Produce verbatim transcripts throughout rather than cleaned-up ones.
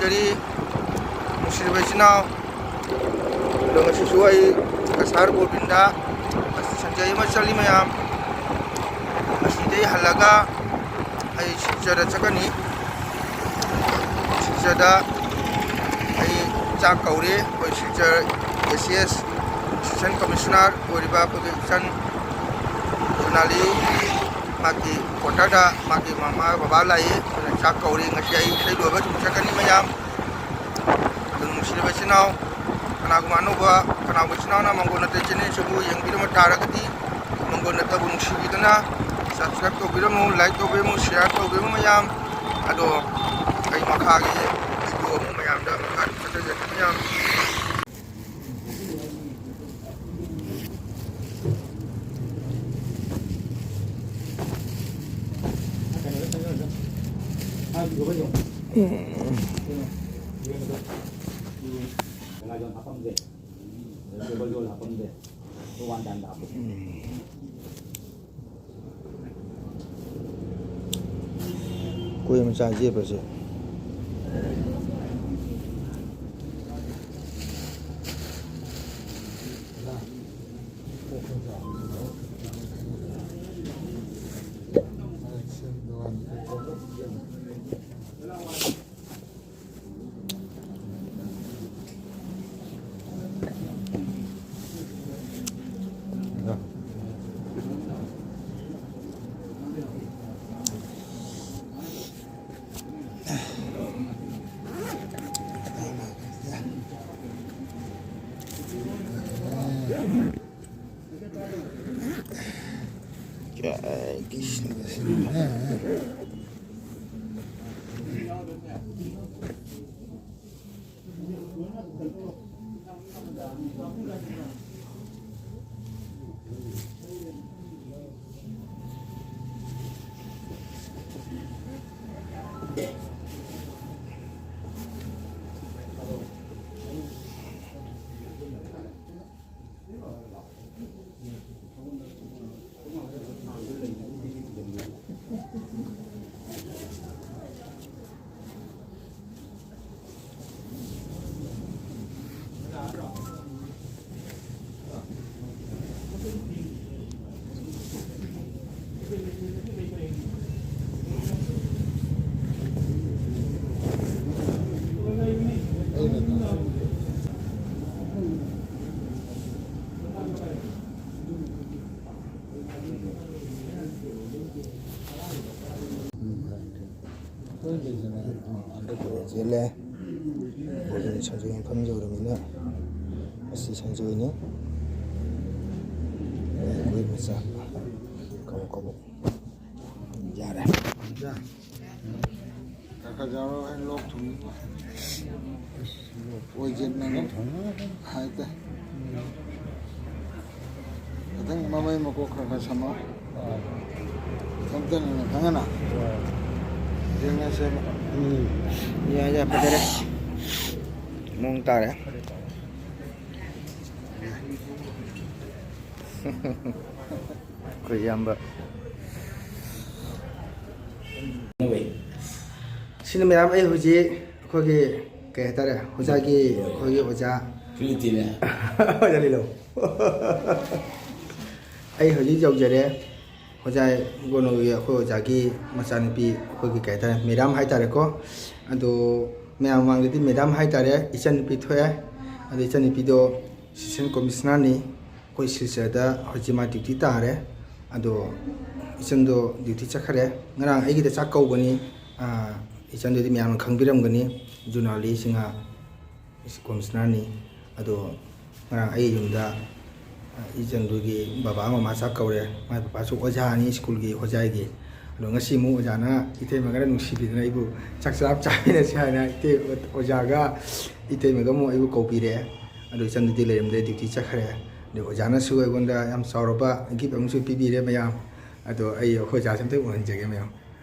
ꯀꯔꯤ, ꯅꯨꯡꯁꯤꯔꯕ ꯏꯆꯤꯟ ꯏꯅꯥꯎ, ꯑꯗꯣ ꯉꯁꯤꯁꯨ ꯑꯩ ꯀꯁꯥꯔ ꯒꯣꯕꯤꯟꯗ ꯁꯟꯖꯩ ꯑꯃ ꯆꯠꯂꯤ ꯃꯌꯥꯝ꯫ ꯑꯁꯤꯗꯩ ꯍꯜꯂꯒ ꯑꯩ ꯁꯤꯜꯆꯔꯗ ꯆꯠꯀꯅꯤ꯫ ꯁꯤꯜꯆꯔꯗ ꯑꯩ ꯆꯥꯛ ꯀꯧꯔꯦ꯫ ꯑꯩꯈꯣꯏ ꯁꯤꯜꯆꯔ ꯑꯦ ꯁꯤ ꯑꯦꯁ ꯑꯦꯁꯤꯁꯇꯦꯟ ꯀꯃꯤꯁꯅꯔ ꯑꯣꯏꯔꯤꯕ ꯑꯩꯈꯣꯏꯒꯤ ꯏꯆꯟ ꯖꯣꯅꯥꯂꯤ, ꯃꯥꯒꯤ ꯀ꯭ꯋꯥꯇꯔꯗ ꯃꯥꯒꯤ ꯃꯃꯥ ꯕꯕꯥ ꯂꯥꯛꯏ꯫ ꯑꯗꯨꯅ ꯆꯥꯛ ꯀꯧꯔꯤ꯫ ꯉꯁꯤ ꯑꯩ ꯏꯁꯩ ꯂꯣꯏꯕ ꯑꯗꯨꯝ ꯆꯠꯀꯅꯤ ꯃꯌꯥꯝ꯫ ꯑꯗꯨ ꯅꯨꯡꯁꯤꯔꯕ ꯏꯆꯤꯟ ꯏꯅꯥꯎ, ꯀꯅꯥꯒꯨꯝꯕ ꯑꯅꯧꯕ, ꯀꯅꯥꯒꯨꯝꯕ ꯏꯆꯤꯟ ꯏꯅꯥꯎꯅ ꯃꯪꯒꯣꯜ ꯅꯠꯇ ꯆꯦꯅꯦꯜꯁꯤꯕꯨ ꯌꯦꯡꯕꯤꯔꯝꯕ ꯇꯥꯔꯒꯗꯤ, ꯃꯪꯒꯣꯜ ꯅꯠꯇꯕꯨ ꯅꯨꯡꯁꯤꯕꯤꯗꯨꯅ subscribe ꯇꯧꯕꯤꯔꯝꯃꯨ, like ꯇꯧꯕꯤꯔꯝꯃꯨ, share ꯇꯧꯕꯤꯔꯝꯃꯨ ꯃꯌꯥꯝ꯫ ꯑꯗꯣ ꯑꯩ ꯃꯈꯥꯒꯤ video ꯑꯃꯨꯛ ꯃꯌꯥꯝꯗ ꯃꯈꯥ ꯆꯠꯆꯖꯔꯛꯀꯦ ꯃꯌꯥꯝ꯫ ꯀꯣꯏ ꯃꯆꯥ ꯌꯦꯞꯄꯁꯦ꯫ ꯆꯦꯜꯂꯦ꯫ ꯕꯣꯔꯗꯤꯡ ꯁꯪꯖꯣꯏ ꯃꯐꯝ ꯌꯧꯔꯃꯤꯅ ꯑꯁꯤ ꯁꯪꯖꯣꯏꯅꯤ꯫ ꯑꯩꯈꯣꯏ ꯃꯆꯥ ꯀꯕꯣꯛ ꯀꯕꯣꯛ ꯌꯥꯔꯦ꯫ ꯈꯔ ꯈꯔ ꯌꯥꯎꯔꯣ, ꯑꯩ ꯂꯣꯛ ꯊꯨꯡꯉꯤ꯫ ꯑꯣꯏꯖꯦꯠꯅꯅ ꯍꯥꯏꯗꯦ꯫ ꯈꯤꯇꯪ ꯃꯃꯩ ꯃꯀꯣꯛ ꯈꯔ ꯈꯔ ꯁꯝꯃꯣ꯫ ꯈꯪꯇꯅꯅ ꯈꯪꯉꯅ ꯌꯦꯡꯉꯁꯦꯕ꯫ ꯎꯝ꯫ ꯌꯥꯏ, ꯌꯥꯏ, ꯐꯖꯔꯦ꯫ ꯃꯑꯣꯡ ꯇꯥꯔꯦ꯫ ꯑꯩꯈꯣꯏ ꯏꯌꯥꯝꯕ꯫ ꯁꯤꯅ ꯃꯌꯥꯝ ꯑꯩ ꯍꯧꯖꯤꯛ ꯑꯩꯈꯣꯏꯒꯤ ꯀꯩ ꯍꯥꯏꯇꯥꯔꯦ, ꯑꯣꯖꯥꯒꯤ, ꯑꯩꯈꯣꯏꯒꯤ ꯑꯣꯖꯥ꯫ ꯐꯤꯂꯤꯇꯤꯅꯦ꯫ ꯑꯣꯖꯥ ꯂꯤꯂꯣ꯫ ꯑꯩ ꯍꯧꯖꯤꯛ ꯌꯧꯖꯔꯦ꯫ ꯑꯣꯖꯥ ꯒꯣꯅꯣꯒꯤ ꯑꯩꯈꯣꯏ ꯑꯣꯖꯥꯒꯤ ꯃꯆꯥꯅꯨꯄꯤ, ꯑꯩꯈꯣꯏꯒꯤ ꯀꯩ ꯍꯥꯏꯇꯥꯔꯦ, ꯃꯦꯗꯥꯝ ꯍꯥꯏꯇꯥꯔꯦꯀꯣ꯫ ꯑꯗꯣ ꯃꯌꯥꯝ ꯃꯃꯥꯡꯗꯗꯤ ꯃꯦꯗꯥꯝ ꯍꯥꯏꯇꯥꯔꯦ, ꯏꯆꯟꯅꯨꯄꯤ ꯊꯣꯛꯑꯦ꯫ ꯑꯗꯣ ꯏꯆꯟꯅꯨꯄꯤꯗꯣ ꯑꯦꯁꯤꯁꯇꯦꯟ ꯀꯣꯃꯤꯁꯅꯔꯅꯤ꯫ ꯑꯩꯈꯣꯏ ꯁꯤꯜꯆꯔꯗ ꯍꯧꯖꯤꯛ ꯃꯥ ꯗ꯭ꯌꯨꯇꯤ ꯇꯥꯔꯦ꯫ ꯑꯗꯣ ꯏꯆꯟꯗꯣ ꯗ꯭ꯌꯨꯇꯤ ꯆꯠꯈ꯭ꯔꯦ꯫ ꯉꯔꯥꯡ ꯑꯩꯒꯤꯗ ꯆꯥꯛ ꯀꯧꯕꯅꯤ꯫ ꯑꯥ, ꯏꯆꯟꯗꯨꯗꯤ ꯃꯌꯥꯝꯅ ꯈꯪꯕꯤꯔꯝꯒꯅꯤ, ꯖꯨꯅꯥꯂꯤ ꯁꯤꯡꯍ꯫ ꯀꯣꯃꯤꯁꯅꯔꯅꯤ꯫ ꯑꯗꯣ ꯉꯔꯥꯡ ꯑꯩ ꯌꯨꯝꯗ, ꯑ, ꯏꯆꯟꯗꯨꯒꯤ ꯕꯕꯥ ꯃꯃꯥ ꯆꯥꯛ ꯀꯧꯔꯦ꯫ ꯃꯥꯏ ꯕꯕꯥꯁꯨ ꯑꯣꯖꯥꯅꯤ, ꯁ꯭ꯀꯨꯜꯒꯤ ꯍꯣꯖꯥꯏꯒꯤ꯫ ꯑꯗꯣ ꯉꯁꯤ ꯑꯃꯨꯛ ꯑꯣꯖꯥꯅ ꯏꯇꯩꯃ ꯈꯔ ꯅꯨꯡꯁꯤꯕꯤꯗꯅ ꯑꯩꯕꯨ ꯆꯥꯛ ꯆꯔꯥ ꯆꯥꯃꯤꯟꯅꯁꯤ ꯍꯥꯏꯅ ꯏꯇꯩ-, ꯑꯣꯖꯥꯒ ꯏꯇꯩꯃꯒ ꯑꯃꯨꯛ ꯑꯩꯕꯨ ꯀꯧꯕꯤꯔꯛꯑꯦ꯫ ꯑꯗꯣ ꯏꯆꯟꯗꯨꯗꯤ ꯂꯩꯔꯝꯗ꯭ꯔꯦ, ꯗ꯭ꯌꯨꯇꯤ ꯆꯠꯈ꯭ꯔꯦ꯫ ꯑꯗꯣ ꯑꯣꯖꯥꯅꯁꯨ ꯑꯩꯉꯣꯟꯗ ꯌꯥꯝ ꯆꯥꯎꯔꯕ ꯒꯤꯐ ꯑꯃꯁꯨ ꯄꯤꯕꯤꯔꯦ ꯃꯌꯥꯝ꯫ ꯑꯗꯣ ꯑꯩ ꯑꯩꯈꯣꯏ ꯑꯣꯖꯥꯁꯦ ꯑꯝꯇ ꯎꯍꯟꯖꯒꯦ ꯃꯌꯥꯝ꯫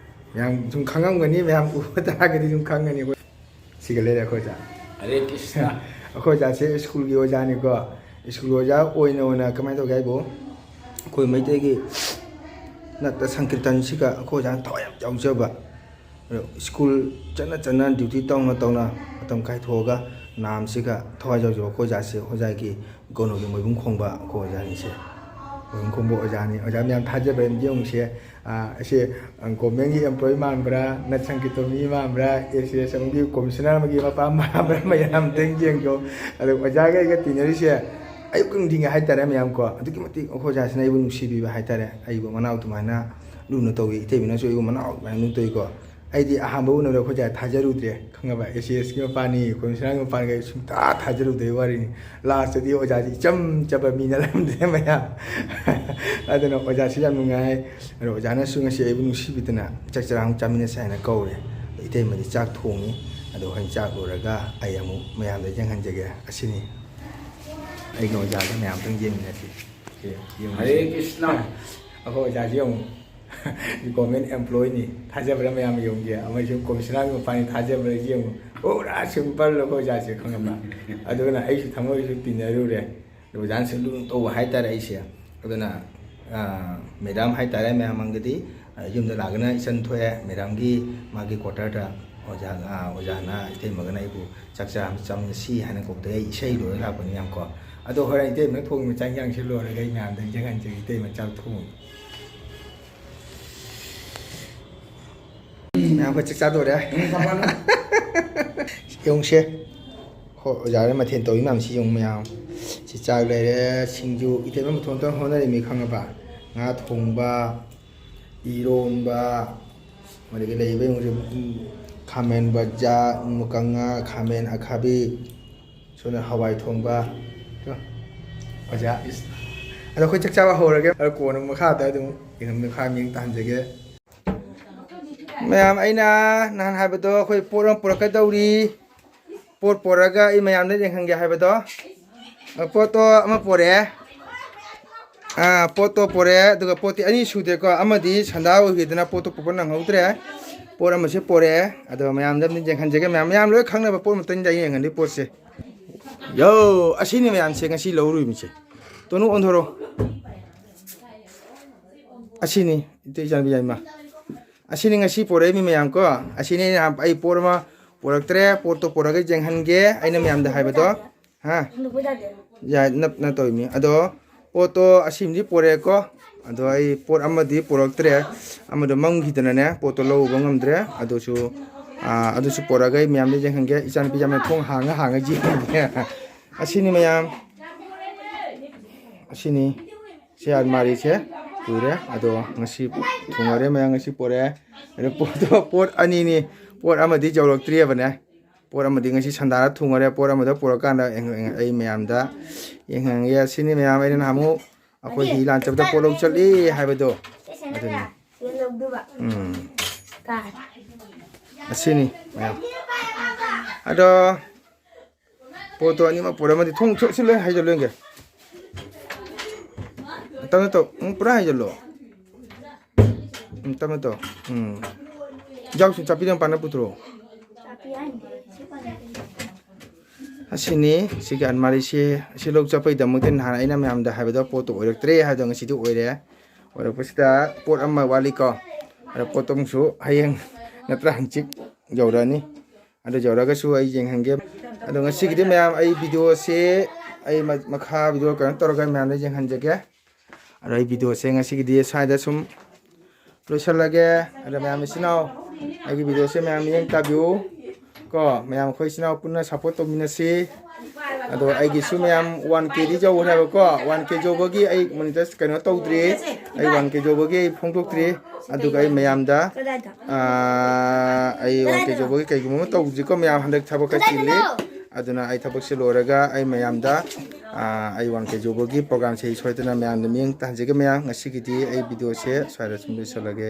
ꯃꯌꯥꯝ ꯁꯨꯝ ꯈꯪꯉꯝꯒꯅꯤ, ꯃꯌꯥꯝ ꯎꯕ ꯇꯥꯔꯒꯗꯤ ꯁꯨꯝ ꯈꯪꯒꯅꯤ ꯑꯩꯈꯣꯏ꯫ ꯁꯤꯒ ꯂꯩꯔꯦ ꯑꯩꯈꯣꯏ ꯑꯣꯖꯥ꯫ ꯍꯔꯦ ꯀ꯭ꯔꯤꯁꯅ꯫ ꯑꯩꯈꯣꯏ ꯑꯣꯖꯥꯁꯦ ꯁ꯭ꯀꯨꯜꯒꯤ ꯑꯣꯖꯥꯅꯤꯀꯣ꯫ ꯁ꯭ꯀꯨꯜ ꯑꯣꯖꯥ ꯑꯣꯏꯅ ꯑꯣꯏꯅ ꯀꯃꯥꯏꯅ ꯇꯧꯒꯦ ꯍꯥꯏꯕꯨ, ꯑꯩꯈꯣꯏ ꯃꯩꯇꯩꯒꯤ ꯅꯠꯇ ꯁꯪꯀꯤꯔꯇꯟꯁꯤꯒ ꯑꯩꯈꯣꯏ ꯑꯣꯖꯥꯅ ꯊꯋꯥꯏ ꯌꯥꯝ ꯌꯥꯎꯖꯕ꯫ ꯑꯗꯣ ꯁ꯭ꯀꯨꯜ ꯆꯠꯅ ꯆꯠꯅ ꯗ꯭ꯌꯨꯇꯤ ꯇꯧꯅ ꯇꯧꯅ ꯃꯇꯝ ꯀꯥꯏꯊꯣꯛꯑꯒ ꯅꯥꯝꯁꯤꯒ ꯊꯋꯥꯏ ꯌꯥꯎꯖꯕ ꯑꯩꯈꯣꯏ ꯑꯣꯖꯥꯁꯦ, ꯑꯣꯖꯥꯒꯤ ꯒꯣꯅꯣꯒꯤ ꯃꯣꯏꯕꯨꯡ ꯈꯣꯡꯕ ꯑꯩꯈꯣꯏ ꯑꯣꯖꯥꯅꯤꯁꯦ꯫ ꯃꯣꯏꯕꯨꯡ ꯈꯣꯡꯕ ꯑꯣꯖꯥꯅꯤ꯫ ꯑꯣꯖꯥ ꯃꯌꯥꯝ ꯊꯥꯖꯕ ꯑꯃꯗꯤ ꯌꯦꯡꯉꯨꯁꯦ꯫ ꯑꯥ, ꯑꯁꯤ, ꯑꯪ, ꯒꯣꯔꯃꯦꯟꯒꯤ ꯑꯦꯝꯄ꯭ꯂꯣꯌꯤ ꯃꯥꯟꯕ꯭ꯔꯥ, ꯅꯠꯇ꯭ꯔꯒ ꯁꯪꯀꯤꯔꯇꯟ ꯃꯤ ꯃꯥꯟꯕ꯭ꯔꯥ, ꯑꯦꯁꯣꯁꯤꯌꯦꯁꯟꯒꯤ ꯀꯣꯃꯤꯁꯅꯔ ꯑꯃꯒꯤ ꯃꯄꯥ ꯃꯥꯟꯕ꯭ꯔꯥ, ꯃꯌꯥꯝ ꯑꯝꯇꯪ ꯌꯦꯡꯖꯧ꯫ ꯑꯗꯣ ꯑꯣꯖꯥꯒ ꯑꯩꯒ ꯇꯤꯟꯅꯔꯤꯁꯦ ꯑꯌꯨꯛ ꯅꯨꯡꯊꯤꯟꯒꯤ ꯍꯥꯏꯇꯥꯔꯦ ꯃꯌꯥꯝ ꯀꯣ, ꯑꯗꯨꯛꯀꯤ ꯃꯇꯤꯛ ꯑꯩꯈꯣꯏ ꯑꯣꯖꯥꯁꯤꯅ ꯑꯩꯕꯨ ꯅꯨꯡꯁꯤꯕꯤꯕ ꯍꯥꯏꯇꯥꯔꯦ, ꯑꯩꯕꯨ ꯃꯅꯥꯎ ꯑꯗꯨꯃꯥꯏꯅ ꯂꯨꯅ ꯇꯧꯏ, ꯏꯇꯩꯕꯤꯅꯁꯨ ꯑꯩꯕꯨ ꯃꯅꯥꯎ ꯑꯗꯨꯃꯥꯏꯅ ꯂꯨꯅ ꯇꯧꯏꯀꯣ꯫ ꯑꯩꯗꯤ ꯑꯍꯥꯟꯕ ꯎꯅꯕꯗ ꯑꯩꯈꯣꯏ ꯑꯣꯖꯥ ꯊꯥꯖꯔꯨꯗ꯭ꯔꯦ, ꯈꯪꯉꯕ? ꯑꯦꯁ ꯑꯦꯁꯀꯤ ꯃꯄꯥꯅꯤ, ꯀꯣꯃꯤꯁꯅꯥꯔꯒꯤ ꯃꯄꯥꯅꯤ ꯀꯩ ꯁꯨꯡꯊꯥ ꯊꯥꯖꯔꯨꯗꯕꯩ ꯋꯥꯔꯤꯅꯤ꯫ ꯂꯥꯁꯇꯗꯤ ꯑꯣꯖꯥꯁꯤ ꯏꯆꯝ ꯆꯝꯕ ꯃꯤ ꯅꯠꯂꯝꯗ꯭ꯔꯦ ꯃꯌꯥꯝ꯫ ꯑꯗꯨꯅ ꯑꯣꯖꯥꯁꯤ ꯌꯥꯝ ꯅꯨꯡꯉꯥꯏ꯫ ꯑꯗꯣ ꯑꯣꯖꯥꯅꯁꯨ ꯉꯁꯤ ꯑꯩꯕꯨ ꯅꯨꯡꯁꯤꯕꯤꯗꯅ ꯆꯥꯛ ꯆꯔꯥ ꯑꯃꯨꯛ ꯆꯥꯃꯤꯟꯅꯁꯦ ꯍꯥꯏꯅ ꯀꯧꯔꯦ꯫ ꯏꯇꯩꯃꯗꯤ ꯆꯥꯛ ꯊꯣꯡꯉꯤ꯫ ꯑꯗꯣ ꯍꯣꯔꯦꯟ ꯆꯥꯛ ꯂꯣꯏꯔꯒ ꯑꯩ ꯑꯃꯨꯛ ꯃꯌꯥꯝꯗ ꯌꯦꯡꯍꯟꯖꯒꯦ꯫ ꯑꯁꯤꯅꯤ꯫ ꯑꯩꯒ ꯑꯣꯖꯥꯒ ꯃꯌꯥꯝꯗꯪ ꯌꯦꯡꯃꯤꯟꯅꯁꯤ꯫ ꯁꯤ ꯌꯦꯡꯉꯨꯁꯤ꯫ ꯍꯔꯦ ꯀ꯭ꯔꯤꯁꯅ꯫ ꯑꯩꯈꯣꯏ ꯑꯣꯖꯥꯁꯤ ꯌꯦꯡꯉꯨ꯫ ꯒꯣꯔꯃꯦꯟ ꯑꯦꯝꯄ꯭ꯂꯣꯏꯅꯤ꯫ ꯊꯥꯖꯕ꯭ꯔꯥ ꯃꯌꯥꯝ ꯌꯦꯡꯉꯨꯒꯦ? ꯑꯃꯁꯨ ꯀꯣꯃꯤꯁꯅꯥꯔꯒꯤ ꯃꯄꯥꯅꯤ, ꯊꯥꯖꯕ꯭ꯔꯥ ꯌꯦꯡꯉꯨ꯫ ꯄꯨꯔꯥ ꯁꯤꯝꯄꯜ ꯑꯩꯈꯣꯏ ꯑꯣꯖꯥꯁꯦ, ꯈꯪꯉꯕ? ꯑꯗꯨꯅ ꯑꯩꯁꯨ ꯊꯃꯣꯏꯁꯨ ꯇꯤꯟꯅꯔꯨꯔꯦ꯫ ꯑꯗꯣ ꯑꯣꯖꯥꯅ ꯁꯦꯂꯨꯠ ꯇꯧꯕ ꯍꯥꯏꯇꯥꯔꯦ ꯑꯩꯁꯦ꯫ ꯑꯗꯨꯅ, ꯑꯥ, ꯃꯦꯗꯥꯝ ꯍꯥꯏꯇꯥꯔꯦ ꯃꯌꯥꯝ ꯃꯥꯡꯗꯗꯤ, ꯑꯥ, ꯌꯨꯝꯗ ꯂꯥꯛꯑꯒꯅ ꯏꯆꯟ ꯊꯣꯛꯑꯦ, ꯃꯦꯗꯥꯝꯒꯤ ꯃꯥꯒꯤ ꯀ꯭ꯋꯥꯇꯔꯗ ꯑꯣꯖꯥ, ꯑꯥ, ꯑꯣꯖꯥꯅ ꯏꯇꯩꯃꯒꯅ ꯑꯩꯕꯨ ꯆꯥꯛ ꯆꯥ ꯑꯃ ꯆꯥꯃꯤꯟꯅꯁꯤ ꯍꯥꯏꯅ ꯀꯧꯕꯗꯒꯤ ꯑꯩ ꯏꯁꯩ ꯂꯣꯏꯔ ꯂꯥꯛꯄꯅꯤ ꯌꯥꯝ ꯀꯣ꯫ ꯑꯗꯣ ꯍꯣꯔꯦꯟ ꯏꯇꯩꯃꯅ ꯊꯣꯡꯉꯤꯕ ꯆꯥꯛ ꯏꯟꯖꯥꯡꯁꯦ ꯂꯣꯏꯔꯒ ꯑꯩ ꯃꯌꯥꯝꯗ ꯌꯦꯡꯍꯟꯖꯒꯦ, ꯏꯇꯩꯃ ꯆꯥꯛ ꯊꯣꯡꯉꯤ꯫ ꯃꯌꯥꯝ ꯑꯩꯈꯣꯏ ꯆꯥꯛ ꯆꯥꯗꯣꯔꯦ꯫ ꯌꯦꯡꯉꯨꯁꯦ꯫ ꯍꯣ, ꯑꯣꯖꯥ ꯍꯣꯏ ꯃꯊꯦꯜ ꯇꯧꯔꯤ ꯃꯌꯥꯝꯁꯤ ꯌꯦꯡꯉꯨ ꯃꯌꯥꯝ꯫ ꯁꯤ ꯆꯥꯛ ꯂꯩꯔꯦ, ꯁꯤꯡꯖꯨ, ꯏꯇꯩꯃ ꯃꯇꯣꯝꯇ ꯍꯣꯠꯅꯔꯤꯃꯤ ꯈꯪꯉꯕ? ꯉꯥ ꯊꯣꯡꯕ, ꯏꯔꯣꯝꯕ, ꯑꯗꯒꯤ ꯂꯩꯔꯤꯕ ꯌꯦꯡꯉꯨꯁꯦ, ꯎꯝ, ꯈꯥꯃꯦꯟ ꯕꯖꯥ, ꯎꯃꯨꯀꯪꯉꯥ, ꯈꯥꯃꯦꯟ ꯑꯈꯥꯕꯤ, ꯁꯣꯝꯗ ꯍꯋꯥꯏ ꯊꯣꯡꯕ꯫ ꯀꯣ? ꯑꯣꯖꯥ꯫ ꯑꯗꯣ ꯑꯩꯈꯣꯏ ꯆꯥꯛ ꯆꯥꯕ ꯍꯧꯔꯒꯦ꯫ ꯑꯗꯣ ꯀꯣꯟꯅ ꯃꯈꯥꯗ ꯑꯗꯨꯝ ꯌꯦꯡꯉꯝꯗ ꯈꯔ ꯃꯤꯠꯌꯦꯡ ꯇꯥꯍꯟꯖꯒꯦ꯫ ꯃꯌꯥꯝ, ꯑꯩꯅ ꯅꯍꯥꯟ ꯍꯥꯏꯕꯗꯣ ꯑꯩꯈꯣꯏ ꯄꯣꯠ ꯑꯃ ꯄꯨꯔꯛꯀꯗꯧꯔꯤ꯫ ꯄꯣꯠ ꯄꯨꯔꯛꯑꯒ ꯑꯩ ꯃꯌꯥꯝꯗ ꯌꯦꯡꯍꯟꯒꯦ ꯍꯥꯏꯕꯗꯣ꯫ ꯑ, ꯄꯣꯠꯇꯣ ꯑꯃ ꯄꯨꯔꯛꯑꯦ꯫ ꯑ, ꯄꯣꯠꯇꯣ ꯄꯨꯔꯛꯑꯦ, ꯑꯗꯨꯒ ꯄꯣꯠꯇꯤ ꯑꯅꯤ ꯁꯨꯗꯦꯀꯣ꯫ ꯑꯃꯗꯤ ꯁꯟꯗꯥ ꯑꯣꯏꯈꯤꯗꯅ ꯄꯣꯠꯇꯣ ꯄꯨꯕ ꯅꯪꯍꯧꯗ꯭ꯔꯦ꯫ ꯄꯣꯠ ꯑꯃꯁꯨ ꯄꯨꯔꯛꯑꯦ꯫ ꯑꯗꯣ ꯃꯌꯥꯝꯗ ꯑꯝꯇ ꯌꯦꯡꯍꯟꯖꯒꯦ꯫ ꯃꯌꯥꯝ, ꯃꯌꯥꯝ ꯂꯣꯏ ꯈꯪꯅꯕ ꯄꯣꯠ ꯑꯃꯇꯪꯗ ꯌꯦꯡꯍꯜꯂꯤ ꯄꯣꯠꯁꯦ꯫ ꯌꯣ, ꯑꯁꯤꯅꯤ ꯃꯌꯥꯝꯁꯦ ꯉꯁꯤ ꯂꯧꯔꯨꯔꯤꯕꯁꯦ꯫ ꯇꯣꯅꯨ ꯑꯣꯟꯊꯣꯔꯛꯑꯣ꯫ ꯑꯁꯤꯅꯤ, ꯏꯇꯩ ꯏꯆꯥꯅꯨꯄꯤ ꯌꯥꯏꯃ꯫ ꯑꯁꯤꯅꯤ ꯉꯁꯤ ꯄꯣꯔꯛꯏ ꯃꯤ ꯃꯌꯥꯝ ꯀꯣ꯫ ꯑꯁꯤꯅꯤ ꯑꯩꯅ ꯍꯥꯏ-, ꯑꯩ ꯄꯣꯠ ꯑꯃ ꯄꯣꯔꯛꯇ꯭ꯔꯦ, ꯄꯣꯠꯇꯣ ꯄꯣꯔꯛꯑꯒ ꯌꯦꯡꯍꯟꯒꯦ ꯑꯩꯅ ꯃꯌꯥꯝꯗ ꯍꯥꯏꯕꯗꯣ꯫ ꯍꯥ? ꯌꯥ-, ꯅꯞ-, ꯅꯞ ꯇꯧꯔꯤꯃꯤ꯫ ꯑꯗꯣ ꯄꯣꯠꯇꯣ ꯑꯁꯤꯃꯗꯤ ꯄꯣꯔꯛꯑꯦꯀꯣ꯫ ꯑꯗꯣ ꯑꯩ ꯄꯣꯠ ꯑꯃꯗꯤ ꯄꯣꯔꯛꯇ꯭ꯔꯦ꯫ ꯑꯃꯗꯣ ꯃꯝꯈꯤꯗꯅꯅꯦ, ꯄꯣꯠꯇꯣ ꯂꯧꯔꯨꯕ ꯉꯝꯗ꯭ꯔꯦ꯫ ꯑꯗꯨꯁꯨ, ꯑꯥ, ꯑꯗꯨꯁꯨ ꯄꯣꯔꯛꯑꯒ ꯑꯩ ꯃꯌꯥꯝꯗ ꯌꯦꯡꯍꯟꯒꯦ꯫ ꯏꯆꯥꯅꯨꯄꯤ ꯌꯥꯝꯅ ꯊꯣꯡ ꯍꯥꯡꯉ ꯍꯥꯡꯉ ꯌꯦꯡꯍꯟꯒꯦ꯫ ꯑꯁꯤꯅꯤ ꯃꯌꯥꯝ꯫ ꯑꯁꯤꯅꯤ꯫ ꯁꯤ ꯑꯜꯃꯥꯔꯤꯁꯦ꯫ ꯀꯨꯏꯔꯦ꯫ ꯑꯗꯣ ꯉꯁꯤ ꯊꯨꯡꯉꯔꯦ ꯃꯌꯥꯝ, ꯉꯁꯤ ꯄꯣꯔꯛꯑꯦ꯫ ꯑꯗꯣ ꯄꯣꯠꯇꯣ ꯄꯣꯠ ꯑꯅꯤꯅꯤ꯫ ꯄꯣꯠ ꯑꯃꯗꯤ ꯌꯧꯔꯛꯇ꯭ꯔꯤꯑꯕꯅꯦ꯫ ꯄꯣꯠ ꯑꯃꯗꯤ ꯉꯁꯤ ꯁꯟꯗꯥꯔ ꯊꯨꯡꯉꯔꯦ꯫ ꯄꯣꯠ ꯑꯃꯗ ꯄꯨꯔꯛꯀꯥꯟꯗ ꯑꯩ ꯃꯌꯥꯝꯗ ꯌꯦꯡꯍꯟꯒꯦ꯫ ꯑꯁꯤꯅꯤ ꯃꯌꯥꯝ, ꯑꯩꯅ ꯅꯍꯥꯟꯃꯨꯛ ꯑꯩꯈꯣꯏ ꯍꯤ ꯂꯥꯟ ꯆꯠꯄꯗ ꯄꯣꯠ ꯂꯧ ꯆꯠꯂꯤ ꯍꯥꯏꯕꯗꯣ꯫ ꯑꯗꯨꯅꯤ꯫ ꯎꯝ꯫ ꯑꯁꯤꯅꯤ ꯃꯌꯥꯝ꯫ ꯑꯗꯣ ꯄꯣꯠꯇꯣ ꯑꯅꯤꯃꯛ ꯄꯨꯔꯝꯃꯗꯤ ꯊꯣꯡ ꯊꯣꯛꯁꯤꯜꯂꯣꯏ ꯍꯥꯏꯖꯜꯂꯣꯏꯒꯦ꯫ ꯇꯞꯅ ꯇꯧ꯫ ꯎꯝ, ꯄꯨꯔꯥ ꯍꯥꯏꯖꯜꯂꯣ꯫ ꯎꯝ, ꯇꯞꯅ ꯇꯧ꯫ ꯎꯝ꯫ ꯌꯥꯎꯁꯨ ꯆꯥꯄꯤꯗꯪ ꯄꯥꯅ ꯄꯨꯊꯣꯔꯛꯑꯣ꯫ ꯑꯁꯤꯅꯤ꯫ ꯁꯤꯒꯤ ꯑꯟꯃꯥꯔꯤꯁꯦ꯫ ꯑꯁꯤ ꯂꯧ ꯆꯠꯄꯩꯗꯃꯛꯇ ꯅꯍꯥꯟ ꯑꯩꯅ ꯃꯌꯥꯝꯗ ꯍꯥꯏꯕꯗꯣ ꯄꯣꯠꯇꯣ ꯑꯣꯏꯔꯛꯇ꯭ꯔꯦ ꯍꯥꯏꯕꯗꯣ ꯉꯁꯤꯗꯤ ꯑꯣꯏꯔꯦ꯫ ꯑꯣꯏꯔꯛꯄꯁꯤꯗ ꯄꯣꯠ ꯑꯃ ꯋꯥꯠꯂꯤꯀꯣ꯫ ꯑꯗꯣ ꯄꯣꯠꯇꯣ ꯑꯃꯨꯛꯁꯨ ꯍꯌꯦꯡ ꯅꯠꯇ꯭ꯔꯥ ꯍꯪꯆꯤꯠ ꯌꯧꯔꯛꯑꯅꯤ꯫ ꯑꯗꯨ ꯌꯧꯔꯒꯁꯨ ꯑꯩ ꯌꯦꯡꯍꯟꯒꯦ꯫ ꯑꯗꯣ ꯉꯁꯤꯒꯤꯗꯤ ꯃꯌꯥꯝ ꯑꯩ ꯚꯤꯗꯤꯑꯣꯁꯦ ꯑꯩ ꯃ-, ꯃꯈꯥ ꯚꯤꯗꯤꯑꯣ ꯀꯩꯅꯣ ꯇꯧꯔꯒ ꯃꯌꯥꯝꯗ ꯌꯦꯡꯍꯟꯖꯒꯦ꯫ ꯑꯗꯣ ꯑꯩ ꯚꯤꯗꯤꯑꯣꯁꯦ ꯉꯁꯤꯒꯤꯗꯤ ꯁ꯭ꯋꯥꯏꯗ ꯁꯨꯝ ꯂꯣꯏꯁꯤꯜꯂꯒꯦ꯫ ꯑꯗꯣ ꯃꯌꯥꯝ ꯏꯆꯤꯟ ꯏꯅꯥꯎ ꯑꯩꯒꯤ ꯚꯤꯗꯤꯑꯣꯁꯦ ꯃꯌꯥꯝ ꯃꯤꯠꯌꯦꯡ ꯇꯥꯕꯤꯌꯨ ꯀꯣ꯫ ꯃꯌꯥꯝ ꯑꯩꯈꯣꯏ ꯏꯆꯤꯟ ꯏꯅꯥꯎ ꯄꯨꯟꯅ ꯁꯞꯄꯣꯔꯠ ꯇꯧꯃꯤꯟꯅꯁꯤ꯫ ꯑꯗꯣ ꯑꯩꯒꯤꯁꯨ ꯃꯌꯥꯝ ꯋꯥꯟ ꯀꯦꯗꯤ ꯌꯧꯈ꯭ꯔꯦꯕꯀꯣ꯫ ꯋꯥꯟ ꯀꯦ ꯌꯧꯕꯒꯤ ꯑꯩ ꯃꯣꯅꯤꯇꯥꯏꯖ ꯀꯩꯅꯣ ꯇꯧꯗ꯭ꯔꯤ꯫ ꯑꯩ ꯋꯥꯟ ꯀꯦ ꯌꯧꯕꯒꯤ ꯑꯩ ꯐꯣꯡꯗꯣꯛꯇ꯭ꯔꯤ꯫ ꯑꯗꯨꯒ ꯑꯩ ꯃꯌꯥꯝꯗ, ꯑꯥ, ꯑꯩ ꯋꯥꯟ ꯀꯦ ꯌꯧꯕꯒꯤ ꯀꯩꯒꯨꯝꯕ ꯑꯃ ꯇꯧꯗ꯭ꯔꯤꯀꯣ꯫ ꯃꯌꯥꯝ ꯍꯟꯗꯛ ꯊꯕꯛ ꯈꯔ ꯆꯤꯜꯂꯤ꯫ ꯑꯗꯨꯅ ꯑꯩ ꯊꯕꯛꯁꯦ ꯂꯣꯏꯔꯒ ꯑꯩ ꯃꯌꯥꯝꯗ, ꯑꯥ, ꯑꯩ ꯋꯥꯟ ꯀꯦ ꯌꯧꯕꯒꯤ ꯄ꯭ꯔꯣꯒ꯭ꯔꯥꯝꯁꯦ ꯑꯩ ꯁꯣꯏꯗꯅ ꯃꯌꯥꯝꯗ ꯃꯤꯠꯌꯦꯡ ꯇꯥꯍꯟꯖꯒꯦ꯫ ꯃꯌꯥꯝ ꯉꯁꯤꯒꯤꯗꯤ ꯑꯩ ꯚꯤꯗꯤꯑꯣꯁꯦ ꯁ꯭ꯋꯥꯏꯗ ꯁꯨꯝ ꯂꯣꯏꯁꯤꯜꯂꯒꯦ꯫